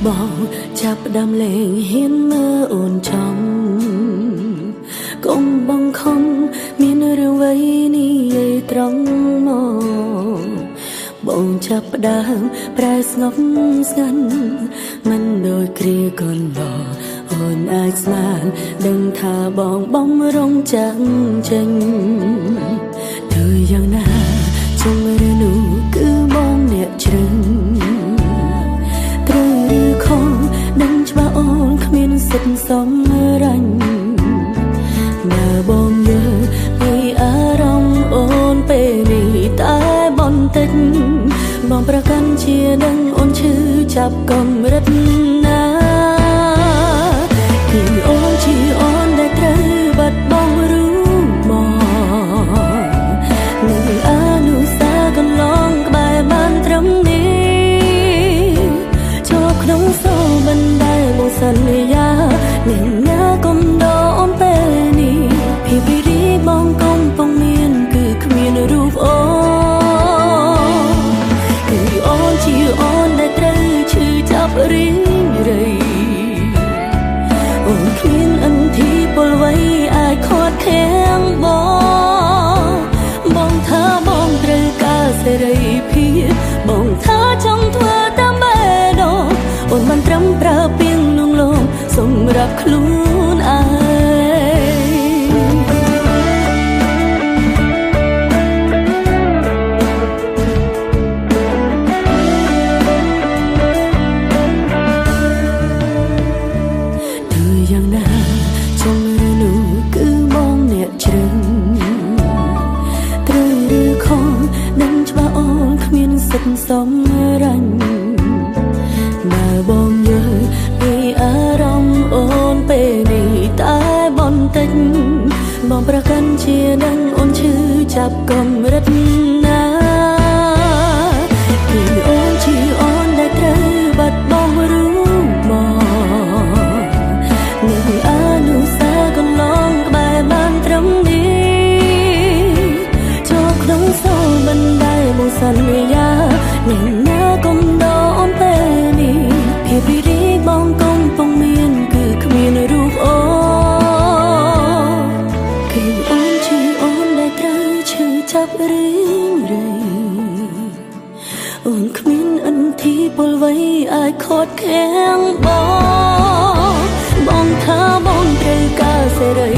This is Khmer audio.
បងចាប់ផ្ដើមលេងហ៊ានមើលអូនចំកុំបង្ខំមានរឿងអ្វីនិយាយត្រង់មកបងចាប់ផ្ដើមប្រែស្ងប់ស្ងាត់មិនដូចគ្រាកន្លងអូនអាចស្មានដឹងថាបងបំរុងចាំចេញធ្វើយ៉ាងណាជុំរឿងនោះគឺបងអ្នកជ្រឹងត្រូវឬខុសដឹងច្បាស់អូនគ្មានសិទ្ធិសំរាញ់បើបងយល់ពីអារម្មណ៍អូនពេលនេះតែបន្តិចបងប្រកាន់ជាដឹងអូនឈឺចាប់កម្រិតណាគឺអូនជាអូនដែលត្រូវបាត់បង់រូបបងនៅអនុសាកន្លងក្បែរបានត្រឹមនេះជាប់ក្នុងសូបិនដែលបងសន្យានឹងណាកុំដកអូនពេលនេះភាពរីរីបងកំពុងមានគឺគ្មានរូបអូនគឺអូនជាអូនដែលត្រូវឈឺចាប់រីរីអូនគ្មានអន្ធីពលអ្វីអាចខាត់ខាំងបងបងថាបងត្រូវការសេរីភាពបងថាចង់ធ្វើតាមបេះដូងអូនមិនត្រឹមប្រើពីងលួងលោមសម្រាប់ខ្លួនឯងធ្វើយ៉ាងណាជុំរឿងនោះគឺបងអ្នកជ្រឹងត្រូវឬខុសដឹងច្បាស់អូនគ្មានសិទ្ធិសំរាញ់បើបងយល់ពីអារម្មណ៍អូនពេលនេះតែបន្តិចបងប្រកាន់ជាដឹងអូនឈឺចាប់កម្រិតណាគឺអូនជាអូនដែលត្រូវបាត់បង់រូបបងនៅអនុសាកន្លងក្បែរបានត្រឹមនេះជាប់ក្នុងសូបិនដែលបងសន្យានឹងណាកុំដកអូនពេលនេះភាពរីរីបងកំពុងមានគឺគ្មានរូបអូនគឺអូនជាអូនដែលត្រូវឈឺចាប់រីរីអូនគ្មានអន្ធីពលអ្វីអាចខាត់ខាំងបងបងថាបងត្រូវការសេរី